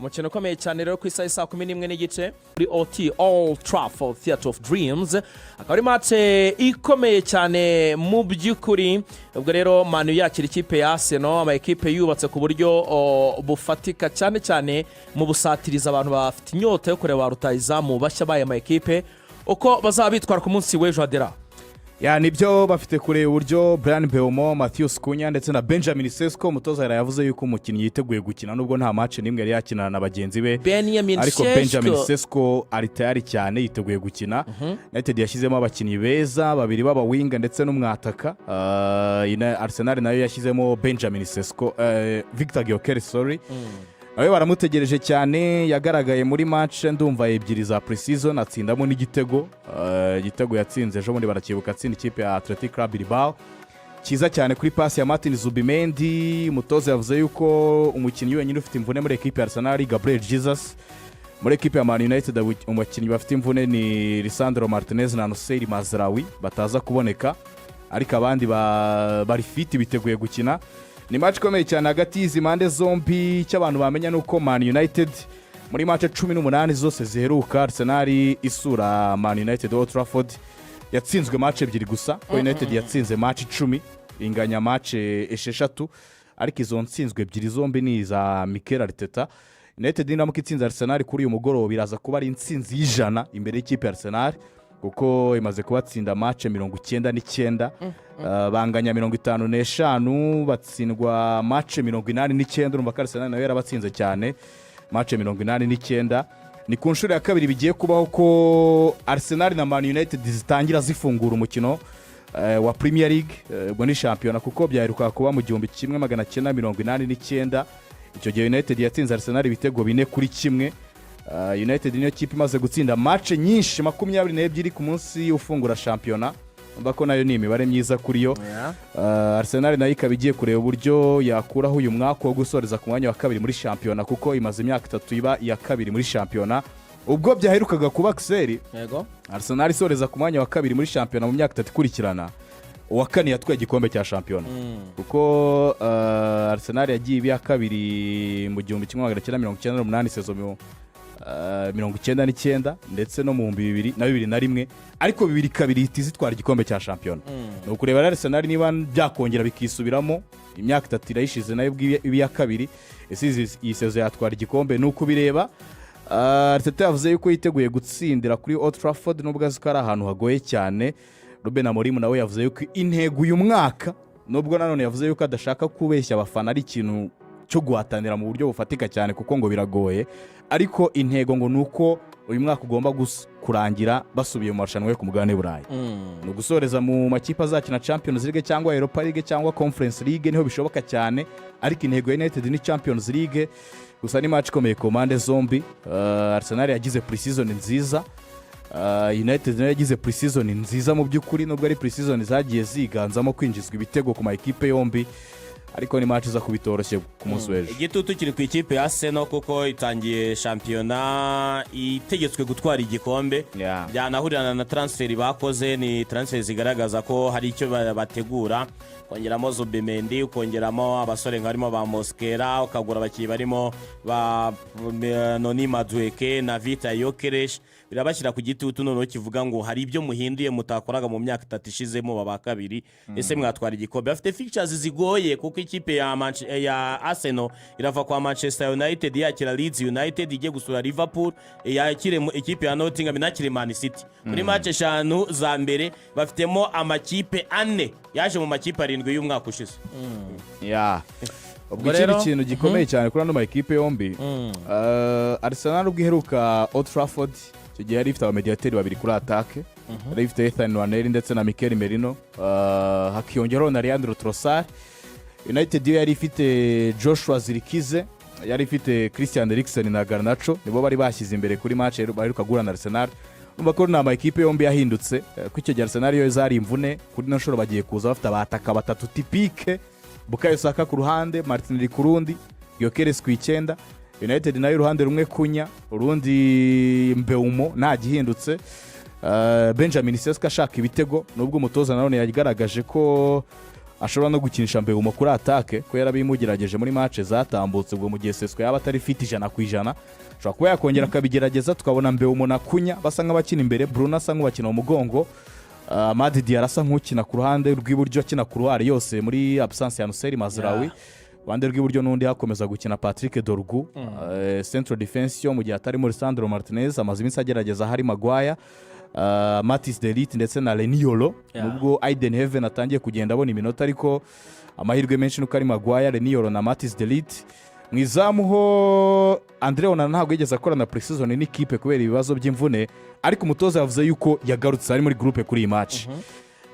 Umukino ukomeye cyane rero ku isaha 11:30 kuri Old Trafford, Theatre of Dreams, akaba ari match ikomeye cyane mu by'ukuri. Ubwo rero Man U yakira ikipe ya Arsenal, ama ekipe yubatse ku buryo bufatika, cyane cyane mu busatiriza. Abantu bafite inyota yo kureba ba rutahizamu bashya b'aya ma ekipe uko bazaba bitwara ku munsi w'ejo hadera. Ya, nibyo, bafite kureba uburyo Bryan Mbeumo, Matheus Cunha ndetse na Benjamin Sesko. Umutoza yari yavuze yuko umukinnyi yiteguye gukina nubwo nta match n'imwe yari yakinana na bagenzi be. Benjamin Ariko Sesko. Benjamin Sesko ari tayari cyane, yiteguye gukina. United yashyizemo abakinnyi beza babiri b'abawinga ndetse n'umwataka. Arsenal nayo yashyizemo Benjamin Sesko, Victor Gyökeres, sorry, nawe baramutegereje cyane. Yagaragaye muri match ndumva ebyiri za pre-season, atsindamo n'igitego. Igitego yatsinze ejo bundi barakibuka, atsinda ikipe ya Athletic Club Bilbao, cyiza cyane kuri pasi ya Martin Zubimendi. Umutoza yavuze yuko umukinnyi wenyine ufite imvune muri ekipe ya Arsenal ari Gabriel Jesus. Muri ekipe ya Man United umukinnyi bafite imvune ni Lisandro Martinez na Noussair Mazraoui, bataza kuboneka, ariko abandi bari fit, biteguye gukina. Ni match ikomeye cyane hagati y'izi mpande zombi. Icyo abantu bamenya ni uko Man United muri match 18 zose ziheruka Arsenal isura Man United Old Trafford, yatsinzwe match ebyiri gusa, ko United yatsinze match 10, inganya match esheshatu, ariko izo nsinzwe ebyiri zombi ni iza Mikel Arteta. United niramuka itsinze Arsenal kuri uyu mugoroba, iraza kuba ari intsinzi y'100 imbere y'ikipe ya Arsenal, kuko imaze kubatsinda match 99, banganya 55, batsindwa match 89. Urumva ko Arsenal nayo yarabatsinze cyane match 89. Ni ku nshuro ya kabiri bigiye kubaho ko Arsenal na Man United zitangira zifungura umukino wa Premier League, ubwo ni shampiyona, kuko byaheruka kuba mu 1989. Icyo gihe United yatsinze Arsenal ibitego 4-1. United niyo kipe imaze gutsinda match nyinshi, 22 ku munsi ufungura shampiyona. Urumva ko nayo ni imibare myiza kuri yo. Arsenal nayo ikaba igiye kureba uburyo yakuraho uyu mwaka wo gusoreza ku mwanya wa kabiri muri shampiyona, kuko imaze imyaka 3 iba iya kabiri muri shampiyona. Ubwo byaherukaga kuba Axel, Arsenal isoreza ku mwanya wa kabiri muri shampiyona mu myaka 3 ikurikirana, uwa kane yatwaye igikombe cya shampiyona, kuko Arsenal yagiye iba iya kabiri mu 1998, saison 99, ndetse no mu 2000 na 2001, ariko 2002 ihita izitwara igikombe cya shampiyona. Ni ukureba rero Arsenal niba byakongera bikisubiramo. Imyaka 3 irayishize nayo ubwo iba iya kabiri. Ese iyi saison yatwara igikombe? Ni ukubireba. Arteta yavuze yuko yiteguye gutsindira kuri Old Trafford nubwo azi ko ari ahantu hagoye cyane. Ruben Amorim nawe yavuze yuko intego uyu mwaka, nubwo nanone yavuze yuko adashaka kubeshya abafana, ari ikintu cyo guhatanira mu buryo bufatika cyane kuko ngo biragoye, ariko intego ngo ni uko uyu mwaka ugomba kurangira basubiye mu marushanwa yo ku mugabane w'i Burayi. Ni ugusoreza mu makipe azakina Champions League cyangwa Europa League cyangwa Conference League, niho bishoboka cyane, ariko intego ya United ni Champions League. Gusa ni match ikomeye ku mpande zombi. Arsenal yagize pre-season nziza, United nayo yagize pre-season nziza mu by'ukuri, nubwo ari pre-season zagiye ziganzamo kwinjizwa ibitego ku ma ekipe yombi, ariko ni match iza kuba itoroshye ku munsi w'ejo. Igitutu kiri ku ikipe ya Arsenal kuko itangiye shampiyona itegetswe gutwara igikombe. Byanahurirana na transfer bakoze, ni transfer zigaragaza ko hari icyo bategura, kongeramo Zubimendi, ukongeramo abasore nka barimo ba Mosquera, ukagura abakinnyi barimo ba Noni Madueke na Viktor Gyökeres. Birabashyira ku gitutu noneho kivuga ngo hari ibyo muhinduye mutakoraga mu myaka 3 ishize muba ba kabiri. Ese mwatwara igikombe? Bafite fixtures zigoye kuko ikipe ya Arsenal irava kwa Manchester United, yakira Leeds United, ijye gusura Liverpool, yakire ikipe ya Nottingham, inakire Man City. Muri match eshanu za mbere bafitemo amakipe ane yaje mu makipe arindwi y'umwaka ushize. Ya, ubwo Ubwo ikindi rero kintu gikomeye cyane kuri ano ma ekipe yombi, Arsenal ubwo iheruka Old Trafford, icyo gihe yari ifite abamediyateri babiri kuri attaque, yari ifite Ethan Nwaneri ndetse na Mikel Merino, hakiyongeraho na Leandro Trossard. United yo yari ifite Joshua Zirkzee, yari ifite Christian Eriksen na Garnacho, nibo bari bashyize imbere kuri match baheruka guhura na Arsenal. Urumva ko ni ama ekipe yombi yahindutse, ko icyo gihe Arsenal yo zari imvune. Kuri ino nshuro bagiye kuza bafite abataka batatu typique, Bukayo Saka ku ruhande, Martinelli ku rundi, Gyökeres ku icyenda. United nayo uruhande rumwe Cunha, urundi Mbeumo, nta gihindutse. Benjamin Sesko ashaka ibitego, nubwo umutoza nanone yagaragaje ko Ashobora no gukinisha Mbeumo kuri attaque, ko yarabimugerageje muri match zatambutse. Ubwo mu gihe Sesko yaba atari fit 100%, ashobora kuba yakongera akabigerageza, tukabona Mbeumo na Cunha basa nk'abakina imbere, Bruno asa nk'ubakina mu mugongo, Amad Diallo asa nk'ukina ku ruhande rw'iburyo, akina couloir yose muri absence ya Noussair Mazraoui. Ruhande rw'iburyo n'undi hakomeza gukina Patrick Dorgu. Central defense yo mu gihe atarimo Lisandro Martinez, amaze iminsi agerageza hari Maguire, Matthijs de Ligt ndetse na Leny Yoro. Nubwo Ayden Heaven atangiye kugenda abona iminota, ariko amahirwe menshi nuko ari Maguire, Leny Yoro na Matthijs de Ligt. Mu izamu ho Andre Onana ntabwo yigeze akorana pre-season n'ikipe kubera ibibazo by'imvune, ariko umutoza yavuze yuko yagarutse, ari muri groupe kuri iyi match.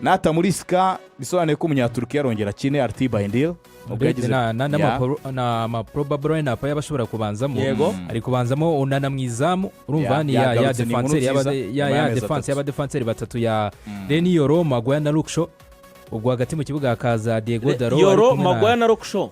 Natamurisika, bisobanuye ko Umunyaturukiya arongera akine, Altay Bayindir, nubwo yagize Na probable lineup y'abashobora kubanzamo. Ari kubanzamo Onana mu izamu, urumva ni ya Yagarutse, ni inkuru défenseur nziza nyuma ya y'amezi défense 3. Y'abadefanseri batatu ya Leny Yoro, Maguire na Luke Shaw. Ubwo hagati mu kibuga hakaza Diego Dalot ari Yoro, kumwe na- Maguire na Luke Shaw.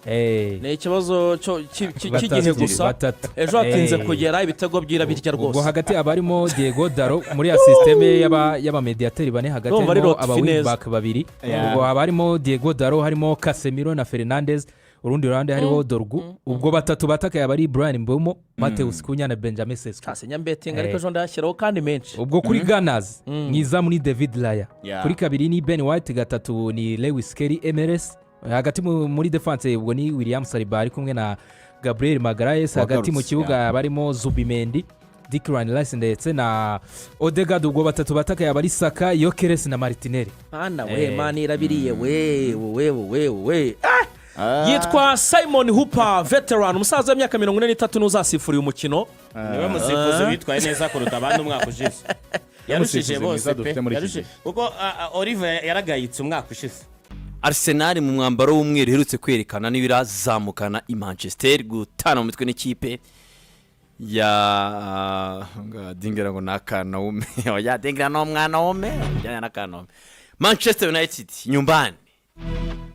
Ni ikibazo cy'igihe gusa. Batatu. Ejo hatinze kugera ibitego byira birya Ubwo rwose. hagati haba harimo Diego Dalot muri ya système y'abamediyateri bane hagati, Ndumva ari harimo Lotfi aba neza. wing-back babiri. Ubwo haba harimo Diego Dalot, harimo Casemiro na Fernandes, urundi ruhande hariho Dorgu. Ubwo batatu batakaye aba ari Bryan Mbeumo, Matheus Cunha na Benjamin Sesko. Kasinya mbetinga, ariko ejo ndayashyiraho kandi menshi. Ubwo kuri Gunners, mu izamu ni David Raya, kuri kabiri ni Ben White, gatatu ni Lewis Skelly ms hagati muri défense ubwo ni William Saliba ari kumwe na Gabriel Magalhaes. Hagati mu Wagarutse, kibuga barimo Zubimendi, Declan Rice ndetse na Odegaard. Ubwo batatu batakaye aba ari Saka, Gyokeres na Martinelli. Mana we, mana irabiriye we we we we! Ah! Yitwa Simon Hooper, veteran, umusaza w'imyaka 43, n'uzasifuriye umukino. Niwe musifuzi witwaye neza kuruta abandi umwaka ushize, yarushije Umusifuzi bose mwiza pe. dufite muri iki Yarushije gihe. kuko Oliver yaragayitse umwaka ushize. Arsenal mu mwambaro w'umweru iherutse kwerekana niba irazamukana i Manchester gutana mu mitwe n'ikipe ya dingira ngo ni akana wume, oya, dingira ni umwana wume ujyanye n'akana wume. Manchester United nyumbani,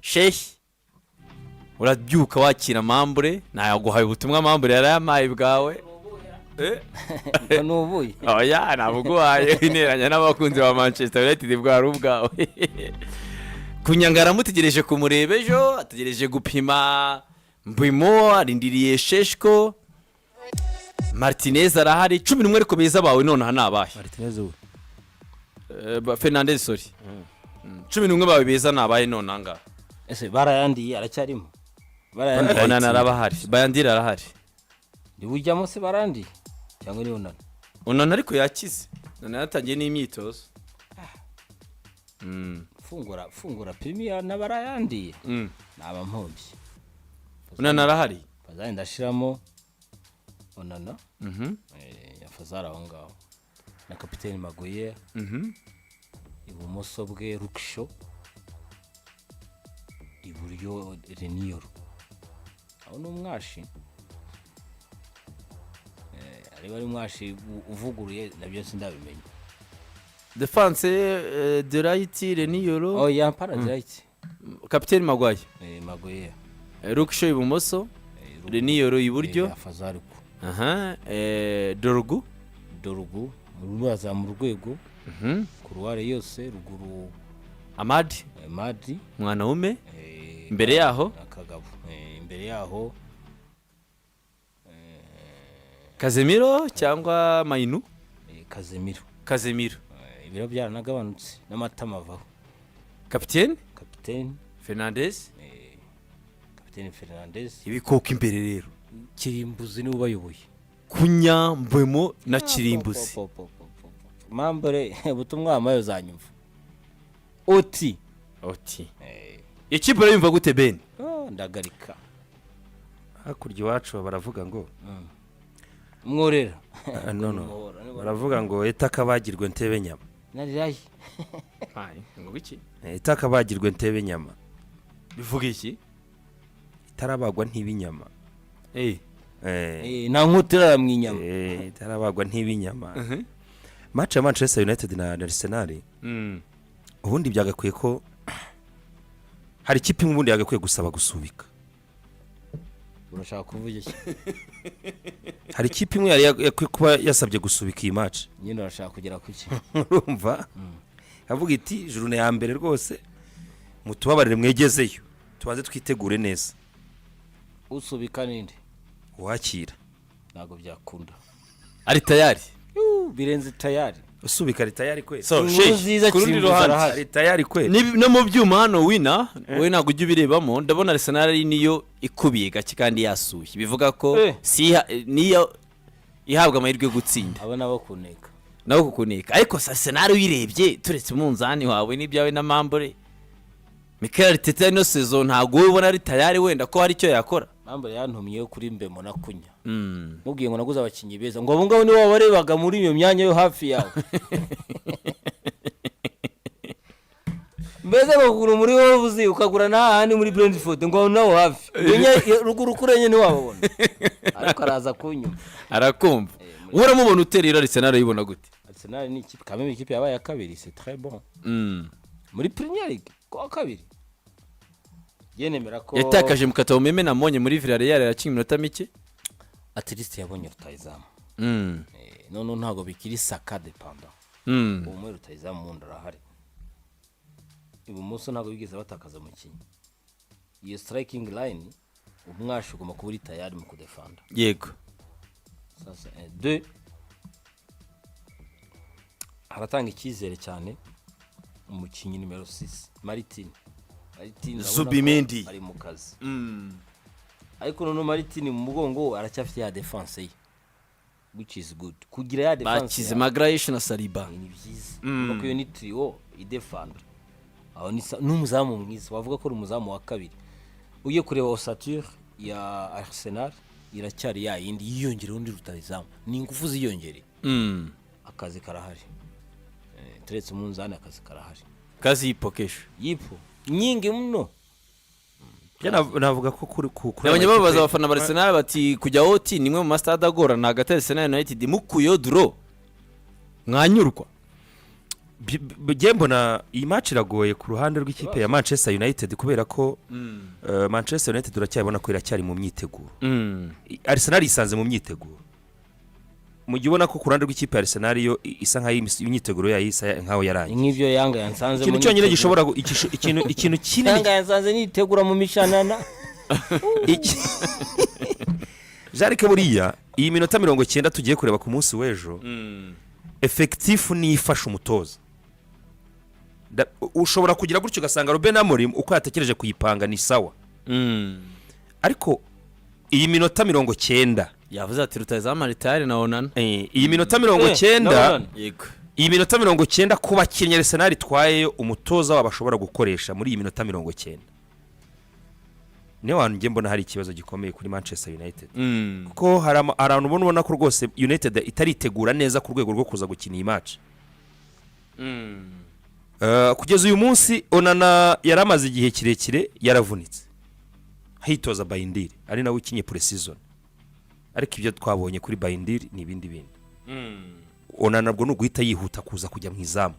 shehi, urabyuka wakira mambure, naguhaye ubutumwa, mambure yarayampaye bwawe. Ngo ni ubuye? Oya, ntabuguhaye, interanya n'abakunzi ba Manchester United, bwari ubwawe. Kunyangara mutegereje kumureba ejo, ategereje gupima Mbeumo, arindiriye Sesko, Martinez arahari, 11 ariko beza bawe nonaha ni abahe? Martinez we? Fernandez, sorry. 11 bawe beza ni abahe nonaha ngaha? Ese barayandiye? Aracyarimo? Barayandiye? Onana arabahari, Bayindir arahari. Ntibujyamo se barandiye cyangwa ni Onana? Onana ariko yakize, Onana yatangiye n'imyitozo. Fungura fungura Premier n'abarayandiye naba mpombye. Onana arahari. Fazari ndashiramo Onana. Fazari aho ngaho na kapiteni Maguire. Ibumoso bwe Luke Shaw, iburyo Leny Yoro. Aho ni umwashi. Areba ari umwashi uvuguruye, nabyo sindabimenya. Défense, De Ligt, Leny Yoro. Oh, yampara De Ligt. Kapiteni Maguire. Maguire. Luke Shaw ibumoso, Leny Yoro iburyo. Fazari ko Aha, Dorgu. Dorgu mu rwego couloir yose ruguru. Amad. Madi. Mwana wume. Imbere yaho? Akagabo. Imbere yaho. Casemiro cyangwa Mainoo? Casemiro. Casemiro. Ibiro byaranagabanutse n'amatama avaho. Kapiteni? Kapiteni. Fernandez. Kapiteni Fernandez. Ibikoko imbere rero? Kirimbuzi niwe ubayoboye. Cunha, Mbeumo na Kirimbuzi. Po, po, po, po, po. Mambure, ubutumwa wampaye uzanyumva uti. Oti ikipe urayumva gute, Ben? Oh, ndagarika. Hakurya iwacu baravuga ngo Mworera. Ah, no, no, baravuga ngo etakabagirwe ntebe nyama. Narirayi. Ngo iki? Etakabagirwe ntebe nyama. Bivuga iki? Itarabagwa ntiba inyama. Nta nkuta irara mu inyama. Itarabagwa ntiba inyama. Match ya Manchester United na Arsenal, ubundi byagakwiye ko hari ikipe imwe ubundi yagakwiye gusaba gusubika. Urashaka kuvuga iki? Hari ikipe imwe yari yakwiye kuba yasabye gusubika iyi match. Nyine urashaka kugera ku ki? Urumva avuga iti journée ya mbere rwose. Mutubabarire mwegezeyo, tubanze twitegure neza. Usubika ninde? Uwakira. Ntabwo byakunda. Ari tayari. Birenze tayari. Usubika ari tayari kweli. So, Inkuru Sheikh, nziza ku rundi Kirimbuzi ruhande arahari. Ari tayari kweli. No mu byuma hano wina wowe ntabwo ujya ubirebamo, ndabona Arsenal ari niyo ikubiye gake kandi yasuye, bivuga ko si niyo ihabwa amahirwe yo gutsinda. Abo nabo kuneka. Nawe kukunika, ariko Arsenal uyirebye, turetse umunzani wawe n'ibyawe na Mambure, Mikel Arteta, ino saison ntabwo wowe ubona ari tayari wenda ko hari icyo yakora? Mambure yantumyeyo kuri Mbemo na Kunya, mubwiye ngo naguze abakinnyi beza, ngo abo ngabo nibo wabarebaga muri iyo myanya yo hafi yawe, mbese bakugura muri Wolves, ukagura n'ahandi muri Brentford, ngo nawo hafi. Ngo ruguru kuri enye ntiwababona, ariko araza kunyuma. Arakumva. Wowe uramubona utera rero, Arsenal uyibona gute? Arsenal ni ikipe kamwe, ikipe yabaye iya kabiri, c'est très bon muri Premier League kuwa kabiri. Njye nemera ko Yatakaje Mukata Umeme namonye muri Villarreal, yakinye iminota mike. At least yabonye rutayizamu. Noneho ntabwo bikiri Saka dependant. Uwo muri rutayizamu wundi arahari, ibumoso ntabwo bigeze batakaza umukinnyi. Iyo striking line, umwashi ugomba kuba uri tayari mu kudefanda. Sasa deux, haratanga icyizere cyane umukinnyi nimero 6 Martin. Martin urabona ko Zubimendi. ari mu kazi, ariko noneho Martin mu mugongo we aracyafite ya defense ye, which is good kugira ya defense Bakize yawe. Magalhães na Saliba. Ni byiza kuko iyo ni trio idefanda aho, ni n'umuzamu mwiza, wavuga ko ari umuzamu wa kabiri. Ugiye kureba ossature ya Arsenal iracyari ya yindi, yiyongereho undi rutayizamu, ni ingufu ziyongereye. Akazi karahari. Turetse umunzani, akazi karahari. Kazi yipokesha. Yipo nyingi mno. Njye navuga ko kuri Nabonye aba babaza makipe- abafana ba Arsenal bati kujya OT ni imwe mu masitade agorana hagati ya Arsenal United, mukuyeho draw mwanyurwa? Njye mbona iyi match iragoye ku ruhande rw'ikipe ya Manchester United, kubera ko Manchester United uracyabona ko iracyari mu myiteguro. Arsenal yisanze mu myiteguro, mu gihe ubona ko ku ruhande rw'ikipe ya Arsenal yo isa nkaho imyiteguro yayo isa nkaho Ni yarangiye. nk'ibyo Yanga yansanze. Ikintu cyonyine gishobora ikintu kinini Yanga yansanze nitegura mu mishanana. Jarike, buriya iyi minota 90 tugiye kureba ku munsi w'ejo, effectif niyo ifasha umutoza. Ushobora kugira gutyo ugasanga Ruben Amorim uko yatekereje kuyipanga ni sawa, ariko iyi minota 90 Yavuze ati rutayizamu ari tayari na Onana. Iyi minota 90 na Onana. Yego. Iyi minota 90 ku bakinnyi Arsenal itwaye, umutoza wabo ashobora gukoresha muri iyi minota 90, niyo hantu njye mbona hari ikibazo gikomeye kuri Manchester United, kuko hari ahantu ubona ko rwose United itaritegura neza ku rwego rwo kuza gukina iyi match. Kugeza uyu munsi Onana yari amaze igihe kirekire yaravunitse, hitoza Bayindir ari nawe ukinye pre-season, ariko ibyo twabonye kuri Bayindir ni ibindi bindi. Onana nabwo ni uguhita yihuta kuza kujya mu izamu.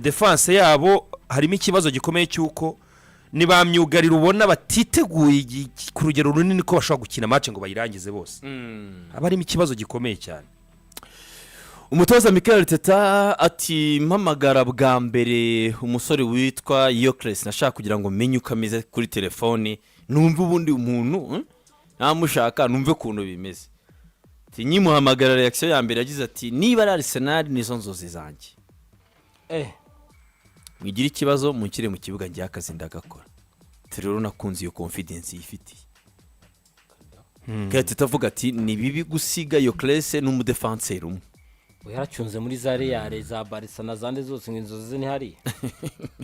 Defense yabo harimo ikibazo gikomeye cy'uko ni ba myugariro ubona batiteguye ku rugero runini ko bashobora gukina match ngo bayirangize bose. Haba harimo ikibazo gikomeye cyane. Umutoza Mikel Arteta ati mpamagara bwa mbere umusore witwa Gyökeres, nashaka kugira ngo menye uko ameze kuri telefone, numve ubundi umuntu, namushaka numve ukuntu bimeze. Ati nyimuhamagara, reaction ya mbere yagize ati niba ari Arsenal nizo nzozi zanjye. Mwigira ikibazo munshyire mu kibuga, njye akazi ndagakora. Ati rero nakunze iyo confidence yifitiye. Arteta avuga ati ni bibi gusiga Gyökeres n'umudefanseri umwe. We yaracyunze muri za Real, za Barca na zande zose, ngo inzozi ze ni hariya,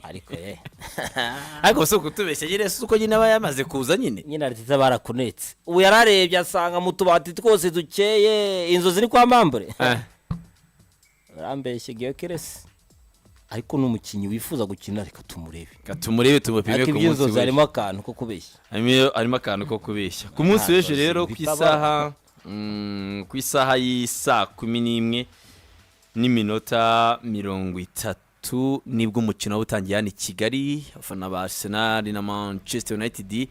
ariko ye. Ariko si ukutubeshya nyine, si uko nyine aba yamaze kuza nyine. Nyine Arteta barakunetse, ubu yararebye asanga mu tubati twose dukeye inzozi ni kwa Mambure. Urambeshye, Gyökeres ariko ni umukinnyi wifuza gukina, reka tumurebe. Reka tumurebe, tumupime Ariko ku munsi iby'inzozi w'ejo. harimo akantu ko kubeshya. Harimo akantu ko kubeshya. Ku munsi w'ejo rero ku Bitabara. isaha ku isaha y'isaa 11:30 nibwo umukino waba utangiye hano i Kigali. Abafana ba Arsenal na Manchester United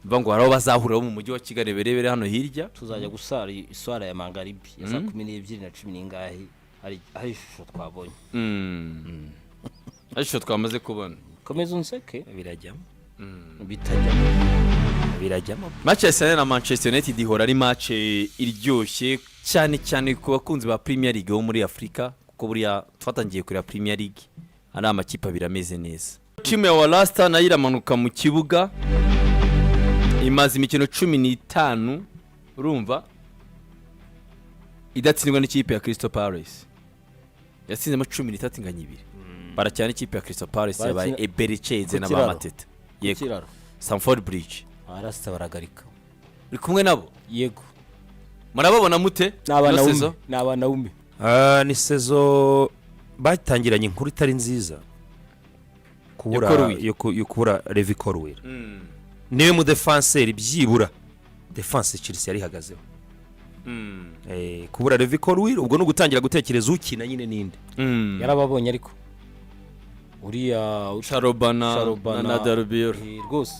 bivuga ngo hari aho bazahurira bo mu mujyi wa Kigali, berebere hano hirya. Tuzajya gusara iswara ya mangaribi ya saa 12 na cumi n'ingahe. Hari ishusho twabonye. Hari ishusho twamaze kubona. Komeza unseke. Birajyamo. Bitajyamo. Birajyamo. Match ya Arsenal na Manchester United ihora ari match iryoshye cyane cyane ku bakunzi ba Premier League bo muri Afurika, kuko buriya twatangiye kureba Premier League ari amakipe abiri ameze neza. Timu ya Warasta nayo iramanuka mu kibuga, imaze imikino 15, urumva, idatsindwa n'ikipe ya Crystal Palace. Yatsinzemo 13, inganya ibiri. Barakina n'ikipe ya Crystal Palace yabaye Eberechi na Ku ba kiraro. Mateta. Yego. Kiraro. Stamford Bridge. Abarasita baragarika. Uri kumwe nabo? Yego. Murababona mute Ni abana ino wume. saison? Ni abana wume. Ah, ni saison batangiranye inkuru itari nziza, kubura Ya Colwill. yo kubura Levi Colwill. Niwe mudefanseri byibura défense Chelsea yari ihagazeho. Kubura Levi Colwill, ubwo ni ugutangira gutekereza ukina nyine ninde. Yarababonye, ariko uriya Chalobah na Chalobah na Adarabioyo. Rwose.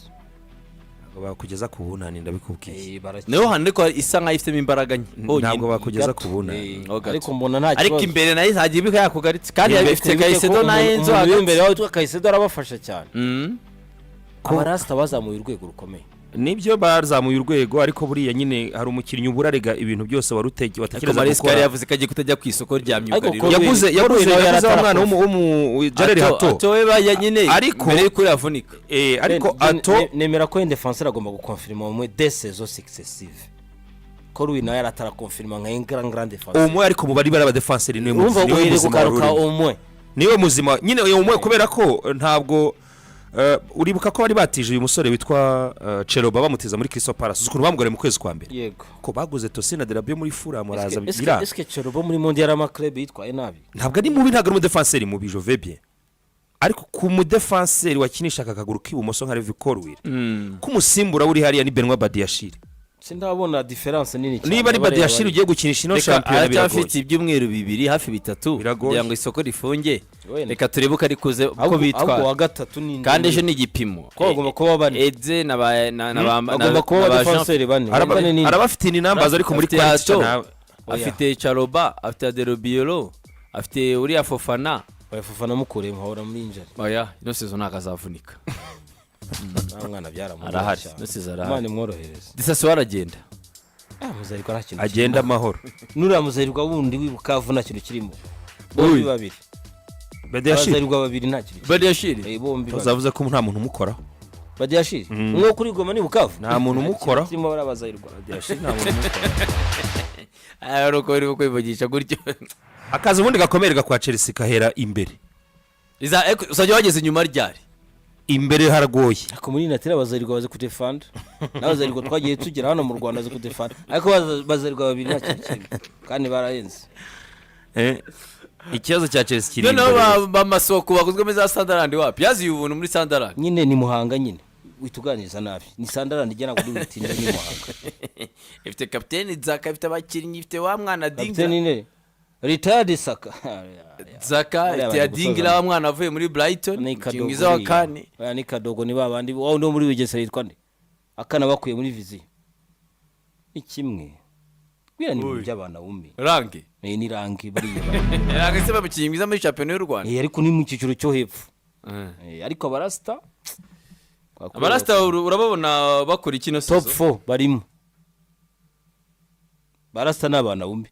Ntabwo bakugeza ku bunani, ndabikubwiye. Barakina. Niho hantu ariko isa nkaho ifitemo imbaraga nke honyine. Ntabwo bakugeza Gato. ku bunani. Ho gato. Ariko mbona nta Ariko kibazo. imbere nayo izajya ibika yakugaritse kandi ifite Wibuke ko Caicedo na Enzo umuntu uri imbere hagati. yawe witwa Caicedo arabafasha cyane. Abarasita bazamuye urwego rukomeye. Nibyo, bazamuye urwego, ariko buriya nyine hari umukinnyi ubura rega ibintu byose wari Ariko watekereza Maresca yari gukora. yavuze ko agiye kutajya ku isoko rya Ariko myugariro. Yaguze Colwill yaguze nawe yaguze wa mwana w'umu Jorrel Hato. Hato we baya nyine mbere y'uko yavunika. Ariko Hato Nemera ko défenseur agomba gukonfirima muri deux saisons successives. Colwill nawe yaratarakonfirima nka grand grand défenseur. Umwe ariko mu bari abadefanseri niwe Urumva, niwe uhereye muzima wari kugaruka urimo. umwe. Niwe muzima nyine uyu umwe, kubera ko ntabwo uribuka ko bari batije uyu musore witwa Chalobah, bamutiza muri Crystal Palace. Uzi ukuntu bamugore mu kwezi kwa mbere ko baguze Tosin Adarabioyo muri Fulham, araza biranga. Eske Chalobah muri mondial ama club yitwaye nabi? Ntabwo ari mubi, ntabwo ari umudefanseri mubi, je vais bien, ariko ku mudefanseri wakinisha aka kaguru k'ibumoso nka Levi Colwill, k'umusimbura uri hariya ni Benoit Badiashile. Sindabona différence nini cyane. Niba ari Bareba Badiashile ugiye gukinisha ino Reka, shampiyona, aracyafite biragoye. ibyumweru 2, hafi 3, Biragoye. kugira ngo isoko rifunge. Wenda. Reka turebe uko ari kuze uko Ahubwo bitwara. wa gatatu ni Kandi ejo ni igipimo. Ko bagomba kuba bane. Eze na ba na Bagomba kuba na ba Jean abadefanseri bane. Bane nini? Arabafite ni nambaza, ariko muri Afite quality Hato, nawe. Oya. afite Chalobah, afite Adarabioyo, afite uriya Fofana. Oya, Fofana mukuremo, hahora muri injury. Oya, ino saison ntabwo azavunika. Nta mwana byaramugoye Arahari. cyane. Ino saison arahari. Imana imworohereze. Disasi aragenda. Ah, Muzahirwa nta kintu. Agenda amahoro. Nuriya Muzahirwa wundi w'ibukavu nta kintu kirimo. Bombi babiri. Badiashile. Abazahirwa babiri nta kintu kirimo. Badiashile. Bombi babiri. Uzavuze ko nta muntu umukoraho. Badiashile umwe wo kuri Goma ni Bukavu. Nta muntu umukoraho. Kirimo bariya bazahirwa. Badiashile nta muntu umukoraho. Ari uko bari kwivugisha gutyo. Akazi ubundi gakomerera kwa Chelsea kahera imbere. Uzajya wageze inyuma ryari? Imbere haragoye. Ariko muri natira abazahirwa bazi kudefanda, n'abazahirwa twagiye tugera hano mu Rwanda bazi kudefanda, ariko bazahirwa babiri nta kintu kirimo kandi barahenze. Ikibazo cya Chelsea kiri Noneho imbere. bamasoko baguzwe muri za Sunderland, wapi yaziye ubuntu muri Sunderland. Nyine ni Muhanga nyine, wituganiriza nabi. Ni Sunderland igera kuri witinda, ni Muhanga. Ifite kapiteni Zaka, ifite abakinnyi, ifite wa mwana Dingra. Kapiteni ne retired Saka. Zaka. Bariya Ifite bari ya gusoza. Dingra, wa mwana avuye muri Brighton, Ni umukinnyi Kadogo mwiza wa uriya. kane. Oya, ni Kadogo, ni babandi wa wundi wo muri Bugesera yitwa nde, akana bakuye muri Vision, ni kimwe bwira, ni ibintu by'abana bumwe. Range. Ni rangi bariya. Range se bamukinnyi mwiza muri shampiyona y'u Rwanda? Ariko ni mu cyiciro cyo hepfo. Ariko abarasita Abarasita urababona bakora iki ino top saison? 4 barimo. Barasita ni abana bumwe.